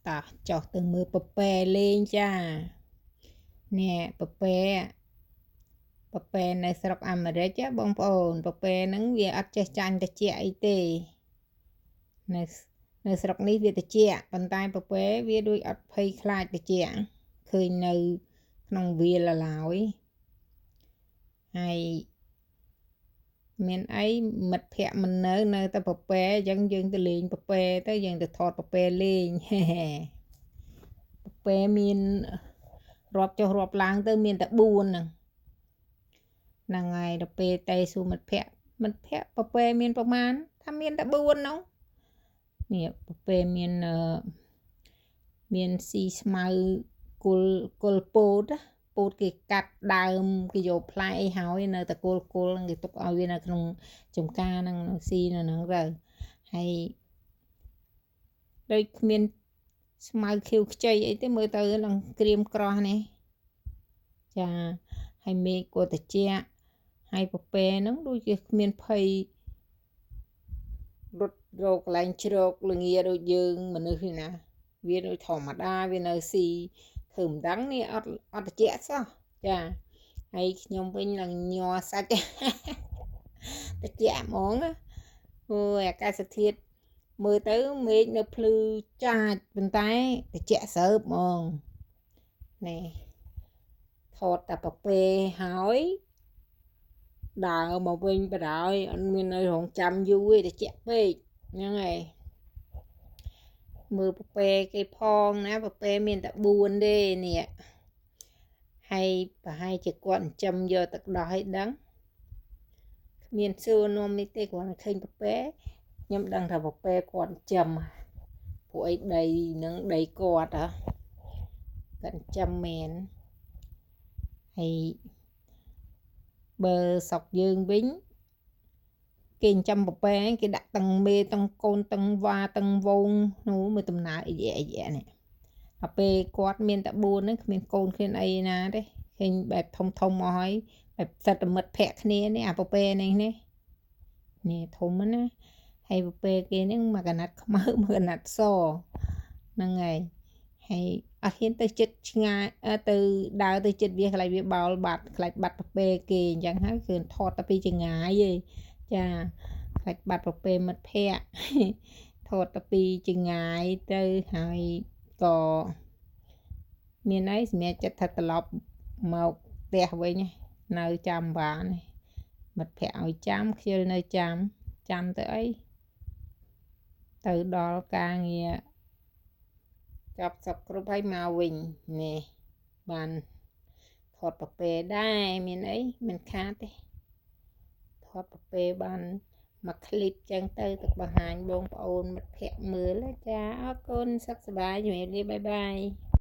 តោះចុះទៅមើលពពែលេងចានេះពពែពពែនៅស្រុកអាមេរិកបងប្អូនពពែហ្នឹងវាអត់ចេះចាញ់តិចអីទេនៅនៅស្រុកនេះវាតិចប៉ុន្តែពពែវាដូចអត់ភ័យខ្លាចតិចឃើញនៅក្នុងវាលឡើយហើយមានអីមិត្តភ័ក្ដិមិននៅនៅតែពពែអញ្ចឹងយើងទៅលេងពពែទៅយើងទៅថតពពែលេងពពែមានរាប់ចុះរាប់ឡើងទៅមានតែ4ហ្នឹងហ្នឹងហើយដល់ពេលតែសួរមិត្តភ័ក្ដិមិត្តភ័ក្ដិពពែមានប្រមាណថាមានតែ4ហ្នឹងនេះពពែមានមានស៊ីស្មៅគល់គល់ពោតពោតគេកាត់ដើមគេយកផ្លែអីហើយនៅតែគល់គល់គេទុកឲ្យវានៅក្នុងចំការហ្នឹងស៊ីនៅហ្នឹងទៅហើយដូចគ្មានស្មៅខៀវខ្ចីអីទេមើលទៅនឹងក្រៀមក្រោះនេះចាហើយមេឃក៏ត្រជាក់ហើយពពែហ្នឹងដូចជាគ្មានភ័យរត់រកកន្លែងជ្រកលងាដូចយើងមនុស្សនេះណាវាដូចធម្មតាវានៅស៊ីធ្វើមិនដឹងនេះអត់អត់ត្រជាក់សោះចាហើយខ្ញុំវិញឡើងញ័រសាច់ត្រជាក់ហ្មងអូយអាកាសធាតុមើលទៅមេឃនៅភ្លឺចាចប៉ុន្តែត្រជាក់សើបហ្មងនេះថតតែពពែហើយដើរមកវិញបដ ாய் អត់មាននៅរងចាំយូរទេត្រជាក់ពេកហ្នឹងហើយមើលពពែគេផងណាពពែមានតែ4ទេនេះហើយប្រហែលជាគាត់ចិញ្ចឹមយកទឹកដោះឲ្យដឹងគ្មានសួរនាំនេះទេគ្រាន់តែឃើញពពែខ្ញុំដឹងថាពពែគាត់ចិញ្ចឹមពួកអីដីនឹងដីគាត់ហ៎គាត់ចិញ្ចឹមមែនហើយបើស្រុកយើងវិញគេចិញ្ចឹមពពែគេដាក់ទាំងមេទាំងកូនទាំងវ៉ាទាំងវងនោះមើលដំណើរអីអីនេះដល់ពេលគាត់មានតែ4ហ្នឹងគ្មានកូនគ្មានអីណាទេឃើញបែបធំធំមកហើយបែបសិតតែមិត្តភ័ក្ដិគ្នានេះអាពពែនេះនេះនេះធំណាហើយពពែគេហ្នឹងមួយកណាត់ខ្មៅមួយកណាត់សហ្នឹងហើយហើយអត់ហ៊ានទៅចិត្តឆ្ងាយទៅដើរទៅចិត្តវាខ្លាចវាបោលបាត់ខ្លាចបាត់ពពែគេអញ្ចឹងហើយគឺថតតែពីចងាយឯងចាខ្លាចបាត់ពពែមិត្តភ័ក្ដិថតតែពីចងាយទៅហើយក៏មានអីសម្រាប់ចិត្តថាត្រឡប់មកផ្ទះវិញនៅចាំបានមិត្តភ័ក្ដិឲ្យចាំខ្ជិលនៅចាំចាំទៅអីទៅដល់ការងារចប់សពគ្រប់ហើយមកវិញនេះបានថតពពែដែរមានអីមិនខាតទេថតពពែបានមួយឃ្លីបចឹងទៅទៅបង្ហាញបងប្អូនមិត្តភ័ក្ដិមើលចាអរគុណសុខសប្បាយជំរាបលាបាយបាយ។